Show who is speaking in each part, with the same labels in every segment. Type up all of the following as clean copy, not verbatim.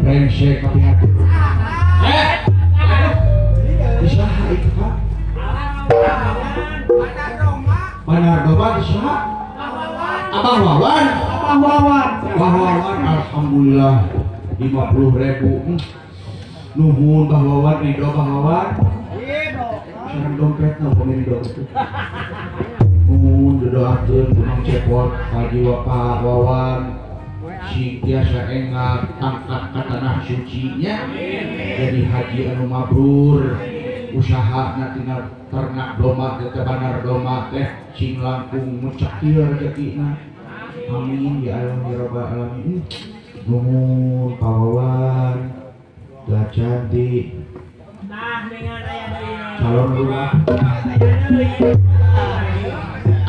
Speaker 1: Rengse kapihatur. Isaha itu Pak? Bandar Doma isaha? Abah Wawan.
Speaker 2: Abah Wawan.
Speaker 1: Abah Wawan alhamdulillah 50.000. Nuhun Bah Wawan, ridho Bah Wawan. Sareng dompetna upami ridho teh. Nuhun didoakeun ku Mang Cepot ka jiwa Pak Wawan. Sing tiasa enggal angkat ka tanah sucinya. Jadi haji anu mabrur. Usahana tina ternak domba teh bandar domba teh sing langkung mecakil rezekina. Amin ya Allah ya rabbal alamin. Nuhun Pak Wawan. Dah cantik. Calon lurah.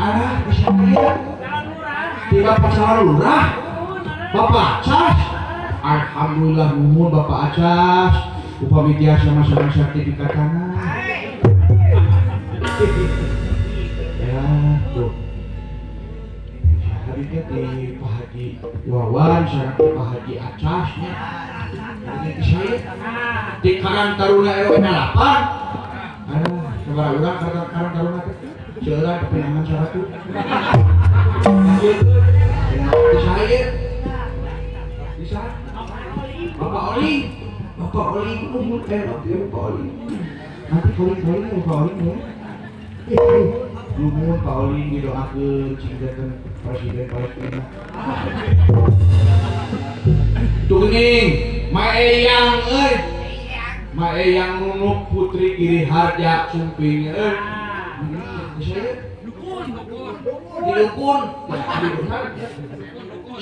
Speaker 1: Arah bisa lihat. Di Bapak calon lurah. Bapak Acas. Alhamdulillah nuhun Bapak Acas. Upami tiasa sama-sama sertifikat tanah. Ya tuh. Hari teh di Pak Haji Wawan sareng Pak Haji Acas nya. Ini saya di Karang Taruna RW 8. Aduh, sabaraha urang Karang Taruna teh? Seueuran kepinangan 100. Di saya. Bisa. Bapak Oli. Bapak Oli nuhun Bapak Oli. Nanti kali-kali Bapak Oli ya. Nuhun Pak Oli didoakeun cing janten Presiden Palestina. Tuh geuning, Maeyang euy. Maeyang Nunuk Putri Giri Harja Sumping euy. Dukun, dukun. Dukun.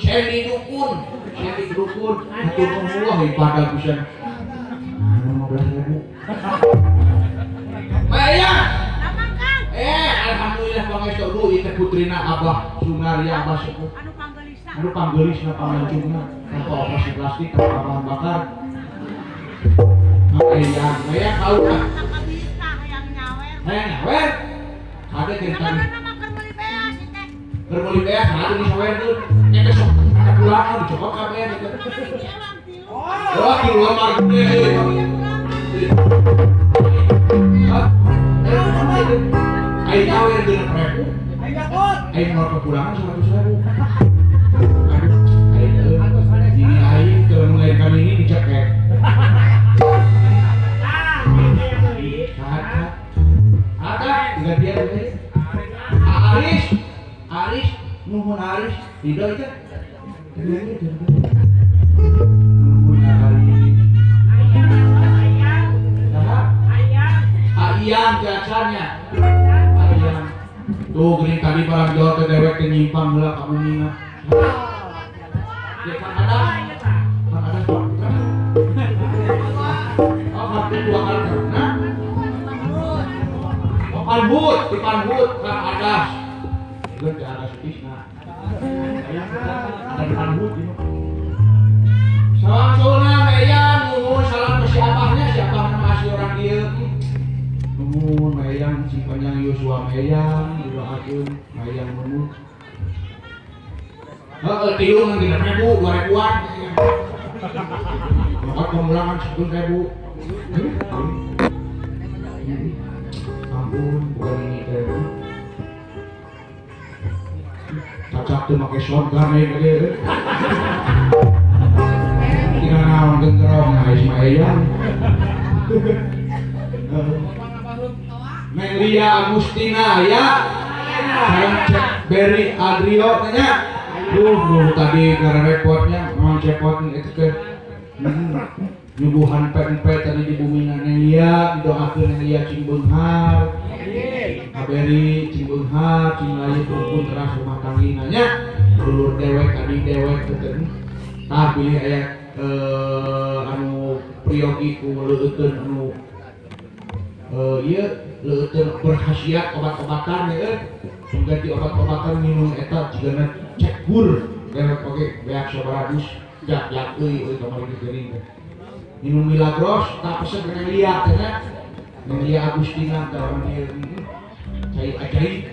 Speaker 1: Sendi dukun, sendi dukun. Hatur nuhun wah ibadah pisan. Nah, 15.000. Maeyang. Alhamdulillah pangestu duit teh putrina Abah Sunarya Abah Sepuh. Anu panggelisna panglancungna tanpa operasi plastik tanpa bahan bakar. Maeyang, Maeyang kau ah. Hayang nyawer. Ada cerita. Keur meuli beas ada di sawer tuh. Eta sok pulang dicokot kabeh gitu. Oh, di luar margine. Hah? Aing nyawer 6.000. Aing mau kepulangan 100.000. Aduh, aing ini aing teu melahirkan ini dicekek. Ada gantian teh. Aris, Aris, nuhun Aris, ridho itu. Nuhun Aris. Saha? Ayang jacannya. Ayang. Tuh geuning tadi barang jauh teh dewek teh nyimpang heula ka bumina. Ya Kang Adas. Kang Adas Pak Putra. Oh, kartu dua kartu. Oh, Panhut, di Panhut Kang Adas. Geus di Adas Tisna. Ada di Panhut ieu. Salam Meyang, nuhun salam ke si abahnya, si abahna masih orang dieu. Nuhun Meyang si panjang Yosua Meyang, didoakeun Meyang nuhun. Heeh, tiung 3.000, 2.000-an. Maka pemulangan 10.000. Ampun, bukan ini teh. Cacak teu make shotgun ieu gede. Tinggal naon gengerong nah Ismail. Neng Lia Agustina ya. Sareng Cek Berry Adrio nya. Duh, duh tadi gara repotnya memang cepot itu ke nyuguhan PMP tadi di bumi Neng Lia didoakeun Neng Lia cing beunghar. Kaberi cing beunghar, cing layu rukun teras rumah tangga nya. Dulur dewek adik dewek teh. Tah pilih aya anu priyogi ku leueuteun anu ieu leueuteun berkhasiat obat-obatan ya mengganti obat-obatan minum eta jigana cek gur dewek oge beak sabaraha dus jak-jak euy euy kamari geuring teh minum Milagros tak pesen dengan Lia teh nya Neng Lia Agustina teh orang ieu cai ajaib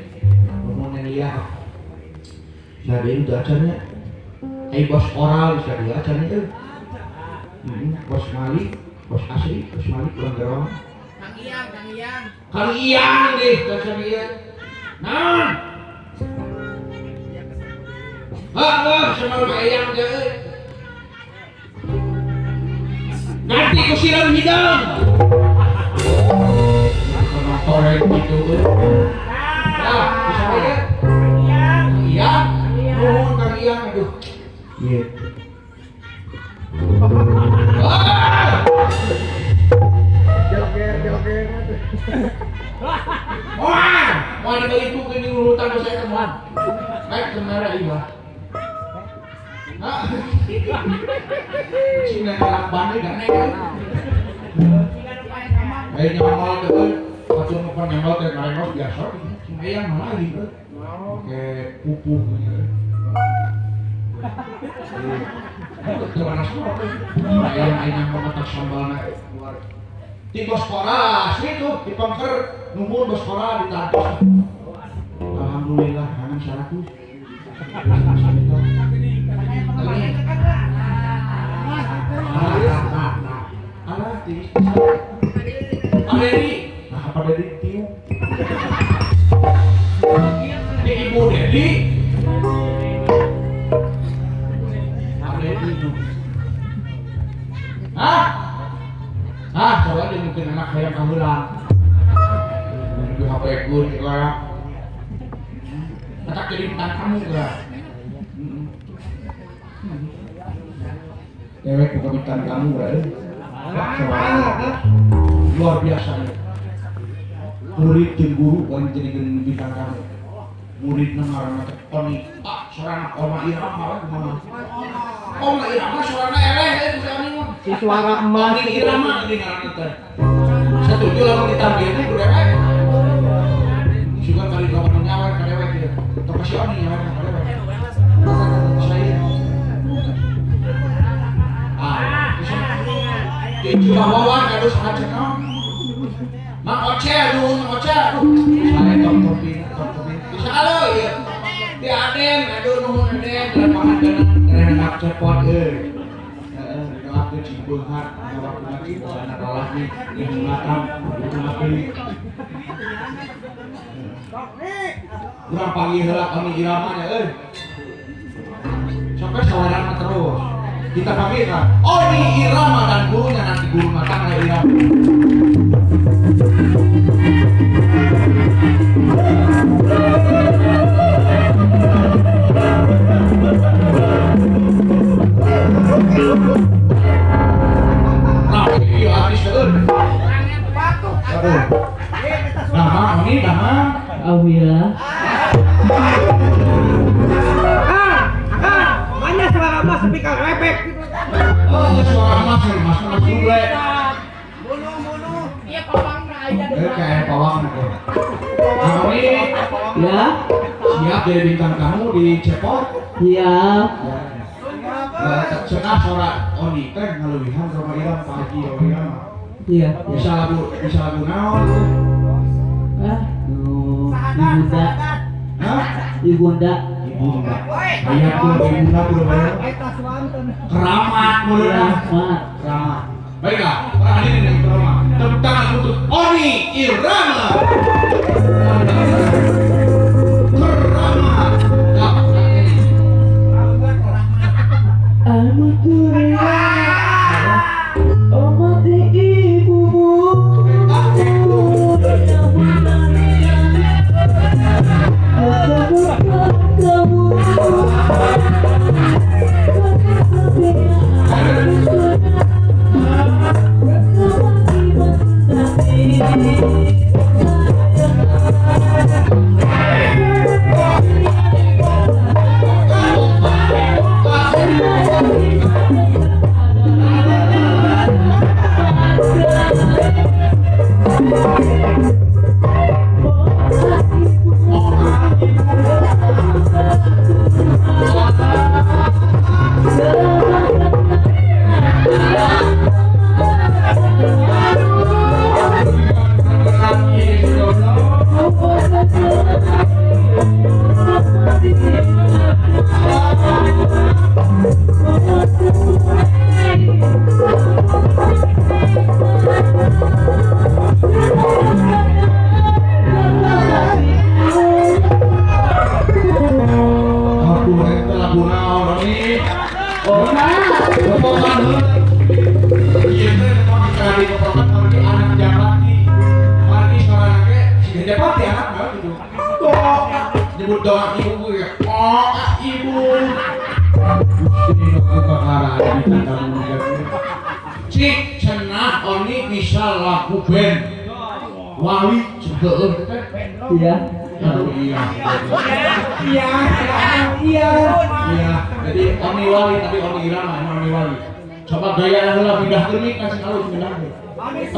Speaker 1: nuhun Neng Lia sadeu teu acan nya ai bos oral bisa dia acan nya euy. Bos Malik, Bos Asri, Bos Malik urang Garong.
Speaker 2: Kang Iyang, Kang Iyang.
Speaker 1: Kang Iyang deh, Kang Iyang. Naon? Heeh, sama Kang Iyang teh euy. Ganti ku siram hidung. Torek gitu euy. Nah, bisa ya? Kang Iyang. Nuhun Kang Iyang aduh. Ieu. Ah!
Speaker 3: Jeloger, jeloger.
Speaker 1: Wah, mau dibeli buku ini urutan saya temuan. Naik ke merah iya. Nah, Cina lakban gak naik. Kayaknya nongol tuh, waktu nongol nongol teh ngarengos biasa. Cina yang malah gitu. Oke, pupuh gitu. Di boskora asli tuh di pengker numun boskora di tantos. Alhamdulillah kangen 100. Alah di Pak Dedi, nah apa Dedi tiup? Di Ibu Dedi. Hah? Ah, coba dia mungkin anak hayang kaheula. Di HP gue sekarang. Matak jadi bintang tamu geura. Dewek bukan bintang tamu geura. Luar biasa ya. Murid jeung guru kan jadi bintang tamu. Muridna ngaranna teh Oni. Ah, sorana Oma Irama we kumaha. Oma Irama sorana eleh euy ku Oni mah.
Speaker 3: Si suara emas
Speaker 1: Oni Irama geuning ngaranna teh. Satuju lamun ditampilkeun ku dewek. Sugan kali kapan nyawer ka dewek ieu. Tong ka si Oni nyawer ka dewek. Saya. Ah, di Cibawawan aduh sangat cenah. Mang Oce aduh, Mang Oce aduh. Saya top topi, top topi. Bisa halo ieu. Di Aden, aduh nuhun Aden, lapangan dana renang cepot euy. Heeh, doakeun cing beunghar, ngawakeun cing anak lalaki yang matang, kudu Urang panggil heula Oni Irama nya euy. Sampai sawarana terus. Kita panggil kan Oni Irama dan gurunya nanti guru matang Irama. Nah, iya artis euy. Aduh. Nah, Oni, nah.
Speaker 4: Alhamdulillah.
Speaker 3: Ah, mana suara emas speaker rebek.
Speaker 1: Oh, suara emas, emas emas bule.
Speaker 2: Bunuh-bunuh. Iya pawang aya.
Speaker 1: Kayak pawang tuh. Nah, Oni,
Speaker 4: ya.
Speaker 1: Siap jadi bintang tamu di Cepot?
Speaker 4: Siap.
Speaker 1: Cenah suara Oni teh ngaleuwihan sama Iram Pak Haji Iram.
Speaker 4: Iya.
Speaker 1: Bisa lagu naon?
Speaker 4: Ah, Ibunda.
Speaker 1: Hah?
Speaker 4: Ibunda.
Speaker 1: Ibunda. Aya tuh ibunda kudu bayar. Keramat muluna. Keramat. Baiklah, para hadirin yang terhormat. Tepuk tangan untuk Oni Irama. Keramat.
Speaker 4: Thank you.
Speaker 1: Kepokan heula. Ieu teh memang kali kepokan margi anak Japati. Margi sorana ge siga Japati anak mah gitu. Doa nyebut doa ibu ya. Doa ibu. Gusti nu kakara di tamu. Cik cenah Oni bisa lagu band. Wali heueuh teh.
Speaker 4: Iya.
Speaker 1: Aduh iya.
Speaker 3: Iya, iya.
Speaker 1: Iya, jadi Oni Wali tapi Oni Irama emang Oni Wali. Coba gaya heula pindahkeun mic kasih alus pindahkeun.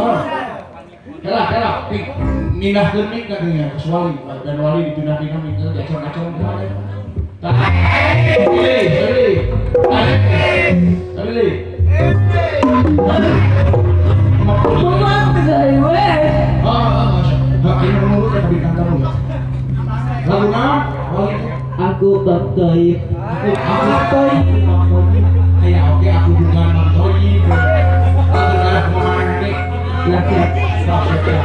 Speaker 1: Oh. Helah, helah, pindahkeun mic ka dinya ke Wali, band Wali dipindah-pindah mic diacong-acong kumaha. Tah. Pilih, pilih. Pilih. Lagu naon? Wali.
Speaker 4: Aku Bang Toib.
Speaker 1: Aku Toib. Aya oke aku juga Bang Toib. Lagu kana kumaha nanti?
Speaker 4: Ya, ya.
Speaker 1: Sok, sok.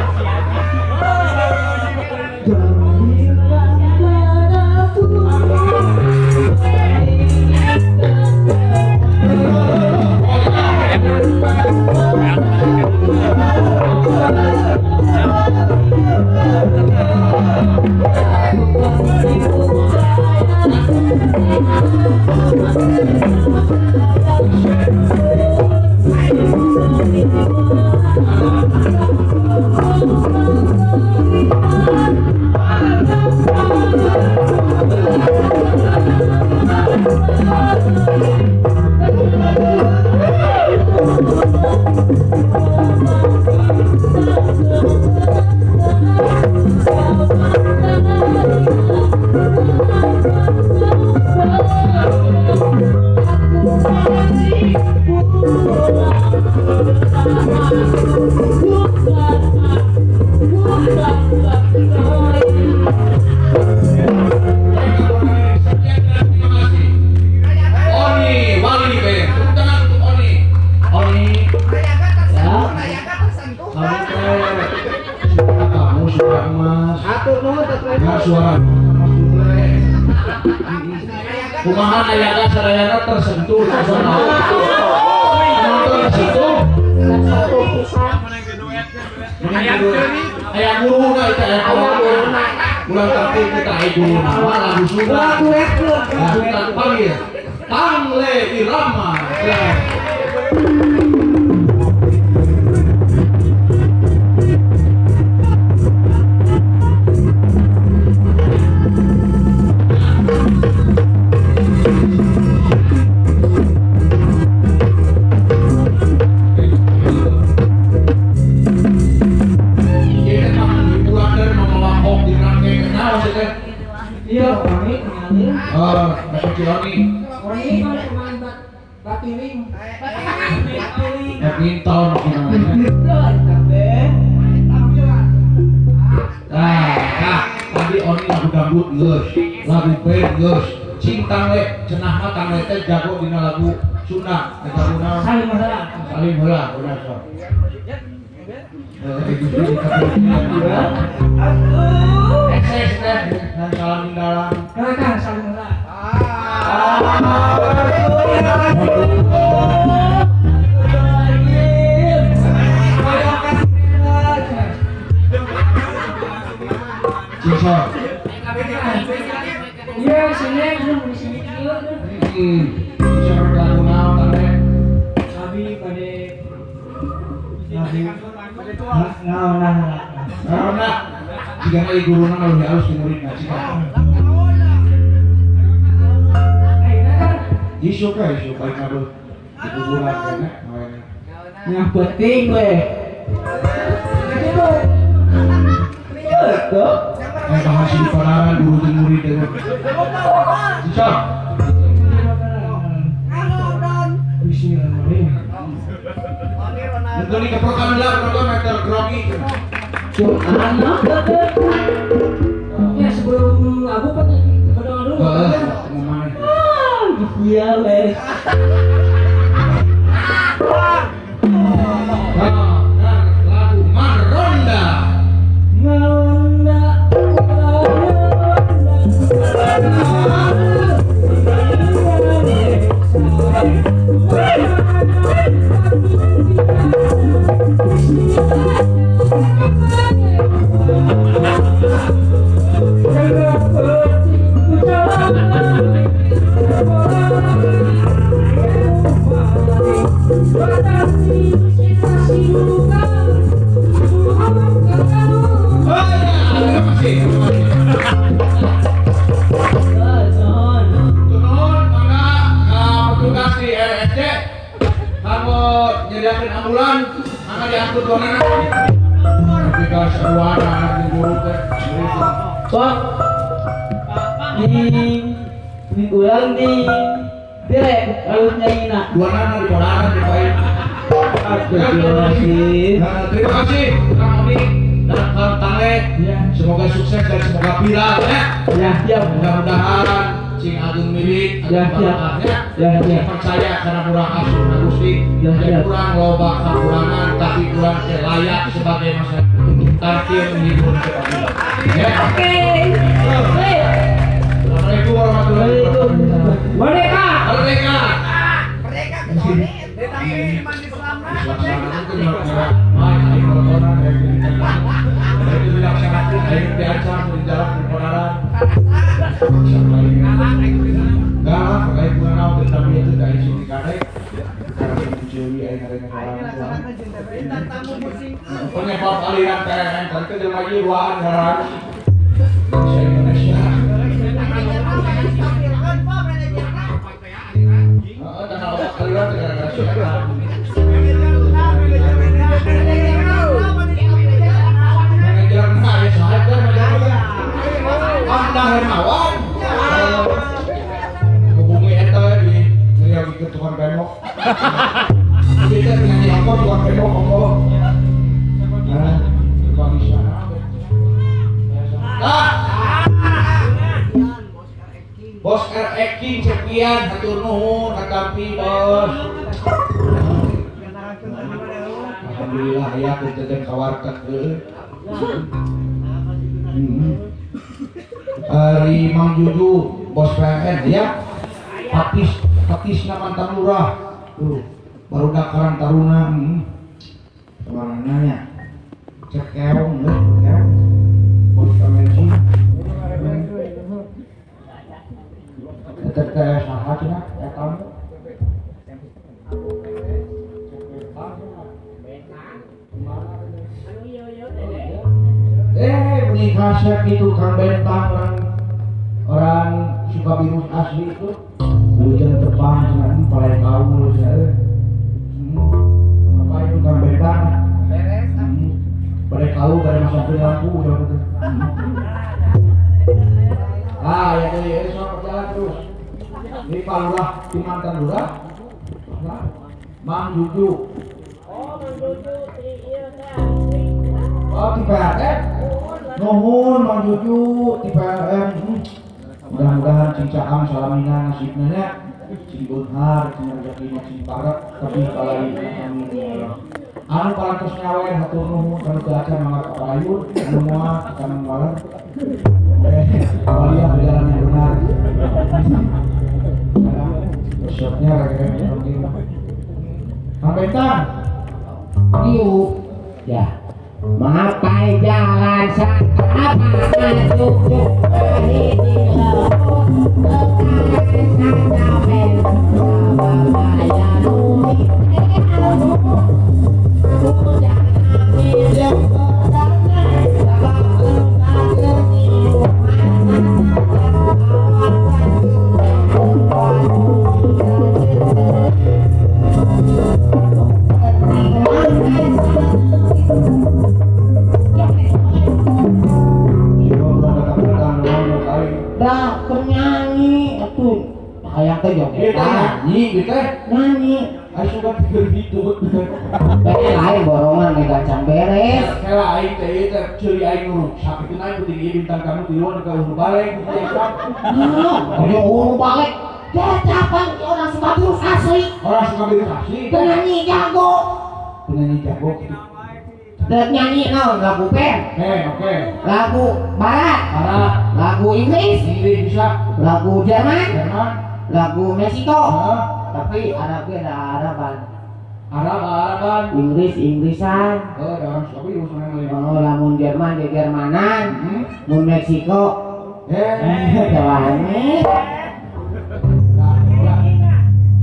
Speaker 1: Oni Wali Band. Tepuk tangan untuk Oni. Oni. Ya. Suara kamu suara emas.
Speaker 3: Atur nuhun
Speaker 1: Ya suara emas duble. Kumaha nayaga sadayana tersentuh langsung. Penonton tersentuh. Aya guruna itu aya guruna. Ulang tertib kita aya guruna. Lagu Sunda. Lagu panggil. Tangle Irama.
Speaker 3: Iya, Oni kenalin.
Speaker 1: Oh, Bapak Oni.
Speaker 3: Oni kan pemain batiring.
Speaker 1: Badminton Nah, tadi Oni lagu dangdut geus, lagu band geus. Cing tangle, cenah mah tangle teh jago dina lagu Sunda, eta laguna
Speaker 3: Salim heula.
Speaker 1: Salim heula, benar sok. Ekses teh dan salam dalam.
Speaker 3: Kang salim heula.
Speaker 1: Cingsor.
Speaker 3: Iya, sini di sini kieu.
Speaker 1: Cingsor lagu naon teh?
Speaker 3: Abi bade Abi naon nah.
Speaker 1: Naon jika ieu guruna leuwih alus ti muridna cika. Isu ka isu baik aduh di kuburan kena.
Speaker 4: Nah, penting we. Gitu.
Speaker 1: Bahas di pararan guru jeung murid teh. Cingsor.
Speaker 3: Bismillahirrahmanirrahim.
Speaker 1: Untuk dikeprokan heula program meter grogi.
Speaker 3: Ya sebelum lagu kan berdoa dulu.
Speaker 4: Iya wes.
Speaker 1: Lagu Maronda.
Speaker 4: Maronda. Maronda.
Speaker 1: Kanggo nyediakeun ambulan, mangga diangkut duanana. Tapi ka saruana anak guru teh.
Speaker 4: Pak. Di ulang di direk harus nyayina.
Speaker 1: Duanana di kodaran di bae. Terima kasih Kang Oni dan Kang Tale. Semoga sukses dan semoga viral ya.
Speaker 4: Ya, siap.
Speaker 1: Mudah-mudahan cing agung milik
Speaker 4: ya,
Speaker 1: ya,
Speaker 4: ya, ya.
Speaker 1: Percaya karena kurang asuh Gusti,
Speaker 4: ya, ya.
Speaker 1: Kurang loba kekurangan tapi kurang layak sebagai masyarakat untuk tampil menghibur sepak bola. Ya.
Speaker 3: Oke.
Speaker 1: Assalamualaikum warahmatullahi wabarakatuh.
Speaker 3: Merdeka.
Speaker 1: Merdeka.
Speaker 2: Merdeka kecuali
Speaker 1: penyebab aliran PLN itu jelema ieu duaan garang Indonesia. Heeh, tanggal aliran gara-gara si eta. Manajerna aya saha teh manajerna? Ahda Hermawan. Hubungi eta di ngeureun tukang bemok. Jadi teh penyanyi ongko tukang bemok ongko. Nah, tukang bisa. Ah. Bos RX King sekian hatur nuhun katampi bos. Alhamdulillah ya teu ka warteg heueuh. Ari Mang Juju bos PLN ya. Patisna mantan lurah. Tuh, barudak Karang Taruna. Kemana nya? Cek keong heuh, keong. Bos PLN. Eta teh saha cenah eta mah? Beli kaset itu Kang Bentang orang Sukabirus asli itu hujan terbang cenah palai kaul cenah. Apa itu Kang Bentang?
Speaker 2: Beres.
Speaker 1: Palai kaul bade masangkeun lampu udah gitu. Ah, ya ya sok berjalan terus. Ini Pak Lurah, di mantan lurah. Mang Juju.
Speaker 3: Oh, Mang Juju tri ieu teh.
Speaker 1: Oh, di PLN. Nuhun Mang Juju di PLN. Mudah-mudahan cing caang salamina nasibna nya. Cing beunghar, cing rezekina cing parek tapi balai amin ya Allah. Anu parantos nyawer hatur nuhun kanu teu acan mangga ka parayun, anu moal ka waler. Awalnya berjalan yang benar. Besoknya lagi Kang Bentang.
Speaker 5: Yuk. Ya. Mapai jalan sakapaan cukup ini dah penyanyi atuh hayang teh joget
Speaker 1: nyanyi gitu
Speaker 5: nyanyi
Speaker 1: aing suka pikir gitu
Speaker 5: bae lain borongan ge gancang beres
Speaker 1: kela aing teh ieu teh ceuli aing nu sakitu naik penting ieu bintang tamu tiluan ka urang balik
Speaker 5: gitu urang balik capan orang Sukabirus asli
Speaker 1: orang Sukabirus asli
Speaker 5: penyanyi jago
Speaker 1: gitu.
Speaker 5: Dan nyanyi naon lagu pen.
Speaker 1: Oke.
Speaker 5: Lagu barat. Lagu Inggris.
Speaker 1: Inggris bisa.
Speaker 5: Lagu Jerman. Lagu Meksiko. Tapi Arab ge ada Araban.
Speaker 1: Araban.
Speaker 5: Inggris Inggrisan.
Speaker 1: Oh, da orang Sukabirus mana.
Speaker 5: Oh, lamun Jerman ge Jermanan. Mun Meksiko. Tewani.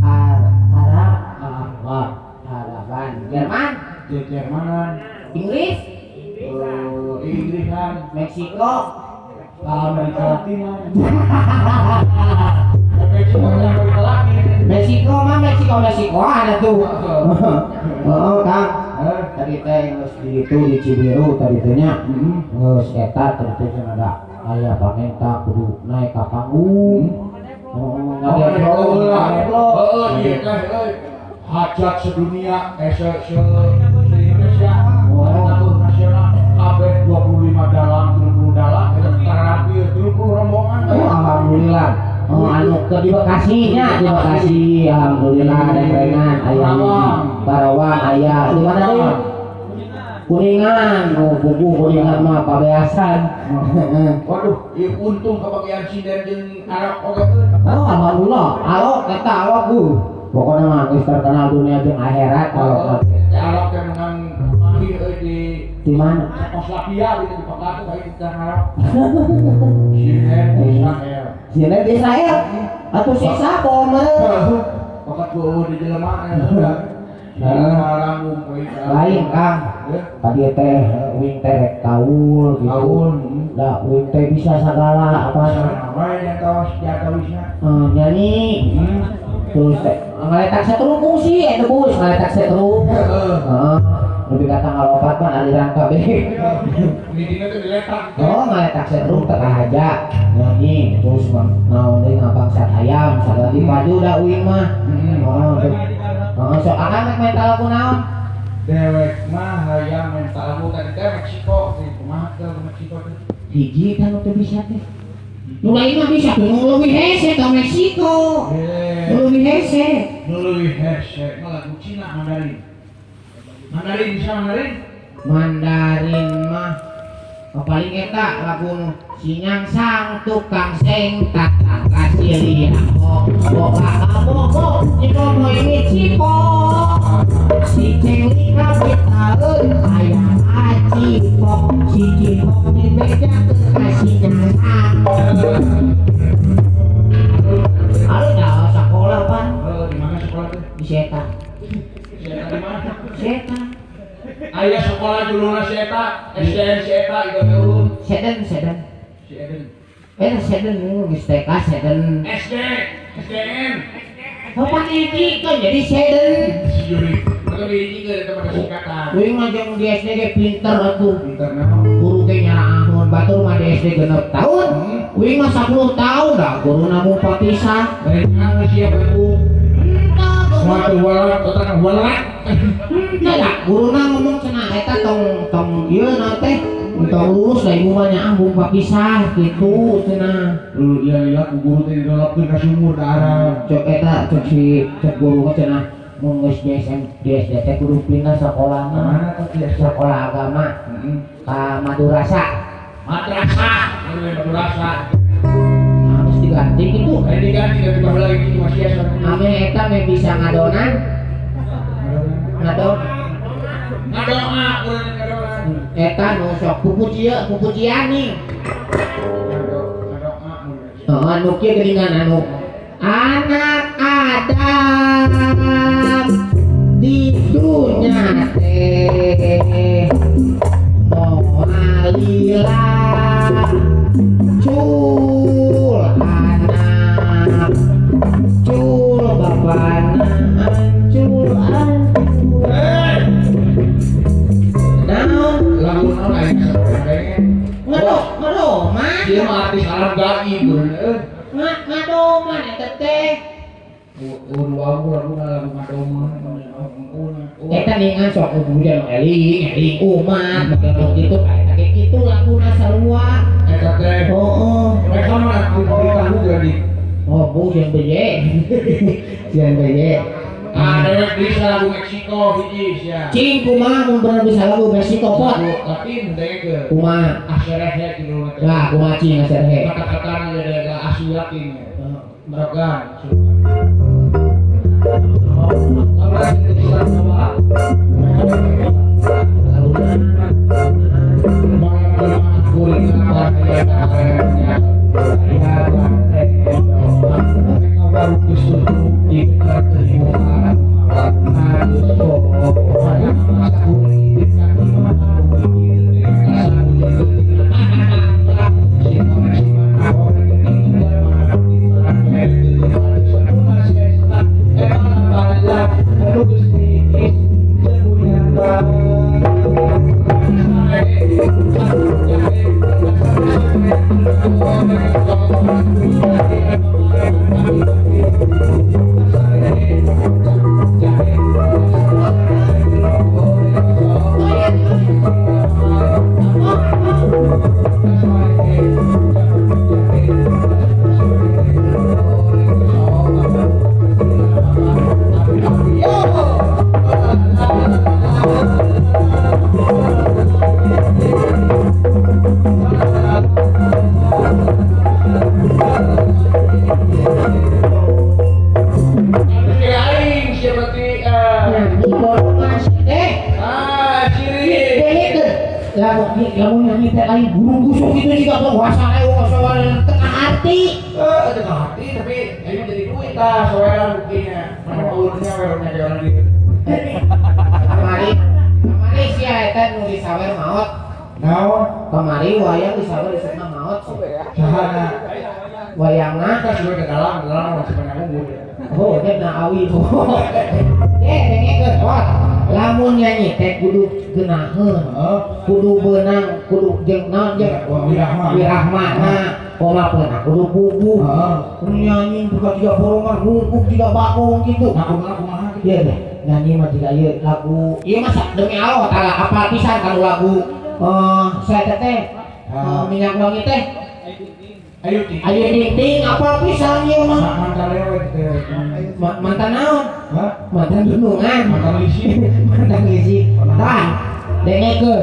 Speaker 5: Arab. Araban. Jerman.
Speaker 1: Jermanan.
Speaker 5: Inggris,
Speaker 1: Inggrisan,
Speaker 5: Meksiko,
Speaker 1: Amerika Latin. Meksiko Amerika Latin.
Speaker 5: Meksiko mah Meksiko Meksiko ada tuh. Heeh, Kang. Tadi teh geus di ditu di Cibiru tadi teh nya. Geus eta tadi teh cenah ada aya pamenta kudu naik ka panggung. Heeh, ngadeblok.
Speaker 1: Heeh, ieu teh euy. Hajat sedunia se Indonesia. Oh, nasional kabeh 25 dalang, 30 dalang eta terampil 30 rombongan.
Speaker 5: Oh, alhamdulillah. Oh, anu ke di Bekasi nya, di Bekasi alhamdulillah ada rengan aya Karawang aya di mana deui? Kuningan, oh buku Kuningan mah pabeasan.
Speaker 1: Waduh, ieu untung kebagian sinden jeung Arab oge.
Speaker 5: Oh, alhamdulillah. Alok eta alok uh. Pokoknya mah geus terkenal dunia jeung akhirat alok.
Speaker 1: Alok teh menang manggih euy
Speaker 5: di mana?
Speaker 1: Cekoslovakia gitu di Pekatu kayak di Arab. Sinden Israel.
Speaker 5: Sinden Israel. Atuh sisa meureun.
Speaker 1: Pakat eueuh di jelema eta.
Speaker 5: Lain Kang. Tadi teh wing teh rek kaul gitu. Da wing teh bisa sagala apa nyanyi. Terus teh ngaletak setrum kungsi eta bus ngaletak setrum. Heeh. Lebih kata ngalopat mah aliran kabeh. Oh, ngaletak setrum teh aja nyanyi terus naon deui ngabangsat ayam sagala dipadu da uing mah. Heeh. Heeh, sok akang rek mental lagu naon?
Speaker 1: Dewek mah hayang mental lagu tadi teh Meksiko, kumaha teh Meksiko teh?
Speaker 5: Hiji kan teu bisa teh. Nu lain mah bisa tuh nu leuwih hese ka Meksiko. Nu leuwih hese.
Speaker 1: Nu leuwih hese mah lagu Cina Mandarin. Mandarin bisa Mandarin?
Speaker 5: Mandarin mah paling eta lagu nu sinyang sang tukang seng tata kasih liang boga kabogo nyipomo ini cipo si cengli kapitaun ayam acipok si cipok dibeja ke sinyang sang. Halo dah sekolah pan.
Speaker 1: Di mana sekolah tuh?
Speaker 5: Di Seta.
Speaker 1: Seta di mana?
Speaker 5: Seta.
Speaker 1: Ayah sekolah dulu si Eta, SDN si Eta itu dulu.
Speaker 5: Seden, seden.
Speaker 1: Si Eden.
Speaker 5: Seden, geus TK seden.
Speaker 1: SD, SDN.
Speaker 5: Kapan hiji kan jadi seden.
Speaker 1: Si Juri. Atau hiji ke eta pada singkatan.
Speaker 5: Uing mah jeung di SD ge pinter atuh.
Speaker 1: Pinter naon?
Speaker 5: Guru ge nyaraahun batur mah di SD 6 tahun. Uing mah 10 tahun dah guruna mung papisah.
Speaker 1: Lain nang siap ibu. Suatu walat, otak walat.
Speaker 5: Henteu da guruna ngomong cenah eta tong tong ieu na teh tong lulus da ibu mah nyaah mung papisah kitu cenah.
Speaker 1: Lu iya iya ku guru teh didolopkeun ka sumur da Arab.
Speaker 5: Cek eta cek si cek guru mah cenah mun geus di SM di SD teh kudu pindah sakolahna.
Speaker 1: Mana teh
Speaker 5: sekolah agama? Ka Madurasa.
Speaker 1: Madrasah, Madurasa.
Speaker 5: Harus diganti gitu.
Speaker 1: Diganti dari baheula lagi masih asa.
Speaker 5: Ame eta meh bisa ngadonan. Ngadon.
Speaker 1: Ngadoa urang ngadoa.
Speaker 5: Eta nu sok pupujian, pupujian nih. Heeh, nu kieu geuningan anu anak Adam di dunya teh moalila cul anak cul bapana cul ancul. Naon
Speaker 1: lagu naon aya
Speaker 5: ngado ngadoman
Speaker 1: ieu mah artis Arab gaib euy.
Speaker 5: Ngadoman eta teh
Speaker 1: lagu lagu ngadoman
Speaker 5: eta ningan sok kuburan eling eling umat bagian kitu eta ge kitu laguna sarua
Speaker 1: eta teh.
Speaker 5: Heeh,
Speaker 1: mereka mah tahu jadi
Speaker 5: oh bu jeung beye jeung beye.
Speaker 1: Ah, dewek bisa lagu Meksiko hiji sia.
Speaker 5: Cing kumaha mun bener bisa lagu Meksiko pot?
Speaker 1: Latin dengekeun.
Speaker 5: Kumaha?
Speaker 1: Aserehe kitu mah.
Speaker 5: Lah, kumaha cing aserehe?
Speaker 1: Kata-katana jadi ada asu Latin. Merogan.
Speaker 5: Lamun nyanyi teh lain burung busuk itu juga penguasa saweran tengah hati.
Speaker 1: Tengah hati tapi ini jadi duit tah saweran buktinya. Mana ulurnya weronnya kayak orang gitu.
Speaker 5: Kamari kamari sia eta nu disawer maot.
Speaker 1: Naon?
Speaker 5: Kamari wayang disawer disebutna maot.
Speaker 1: Sahana?
Speaker 5: Wayangna
Speaker 1: kan suwe ke dalam, dalam masih banyak unggul.
Speaker 5: Oh, dia na awi. Dengekeun pot. Lamun nyanyi teh kudu geunaheun, kudu beunang, kudu jeung naon jeung
Speaker 1: wirahma.
Speaker 5: Wirahmana, kumaha kudu puguh. Nyanyi buka tiga borongan, ngungkuk tiga bakung gitu.
Speaker 1: Nah, kumaha kumaha gitu.
Speaker 5: Ieu deh, nyanyi mah tiga ieu lagu. Ieu mah demi Allah taala apal pisan kalau lagu saya teh minyak wangi teh.
Speaker 1: Ayu ting.
Speaker 5: Ayu ting ting apal pisan ieu mah.
Speaker 1: Mantan lewe teh.
Speaker 5: Mantan naon?
Speaker 1: Hah?
Speaker 5: Mantan dunungan.
Speaker 1: Mantan lisi.
Speaker 5: Mantan lisi. Tah, dengekeun.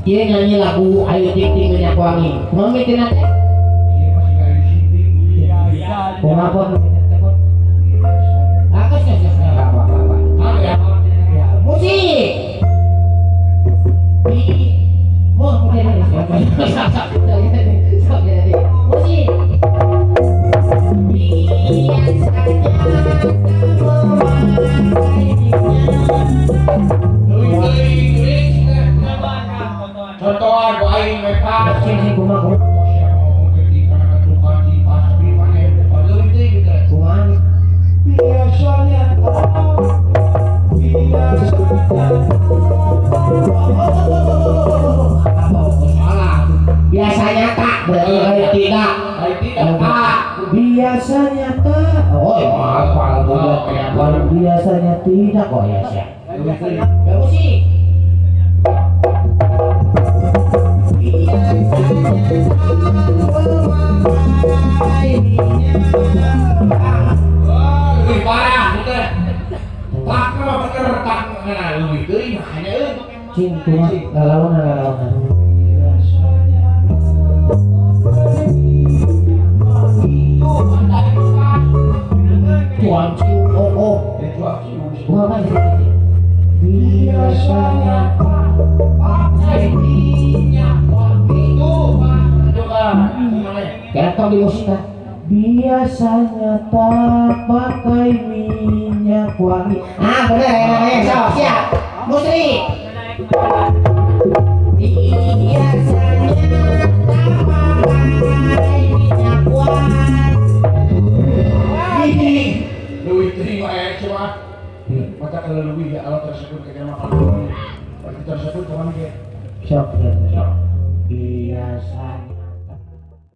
Speaker 5: Ieu nyanyi lagu Ayu Ting Ting minyak wangi. Kumaha mitina teh?
Speaker 1: Ieu mah siga Ayu Ting Ting.
Speaker 5: Kumaha pon mitina teh pon? Ah, geus geus geus apa-apa.
Speaker 1: Ya.
Speaker 5: Musik. Mo, musik.
Speaker 1: Contohan ku aing we pas.
Speaker 5: Sing sing kumaha kumaha.
Speaker 1: Biasanya
Speaker 5: biasanya tak berarti tidak tak biasanya tak. Oh maaf biasanya tidak kok ya siap. Ya musik.
Speaker 1: Lebih parah bener. Tak mah bener tak ngana leuwih deui mah nya euy.
Speaker 5: Cing kumaha lalawan lalawan. Tuan ciu oh oh. Kumaha
Speaker 1: biasanya pakai minyak wangi itu
Speaker 5: Kayak di musik biasanya tak pakai minyak wangi. Ah bener ya, siap siap. Musik. Biasanya tak pakai minyak wangi.
Speaker 1: Leuwih teuing mah cuma mata kalau leuwih ya alat tersebut kayaknya mah kalau tersebut kemana ge?
Speaker 5: Siap siap. Biasanya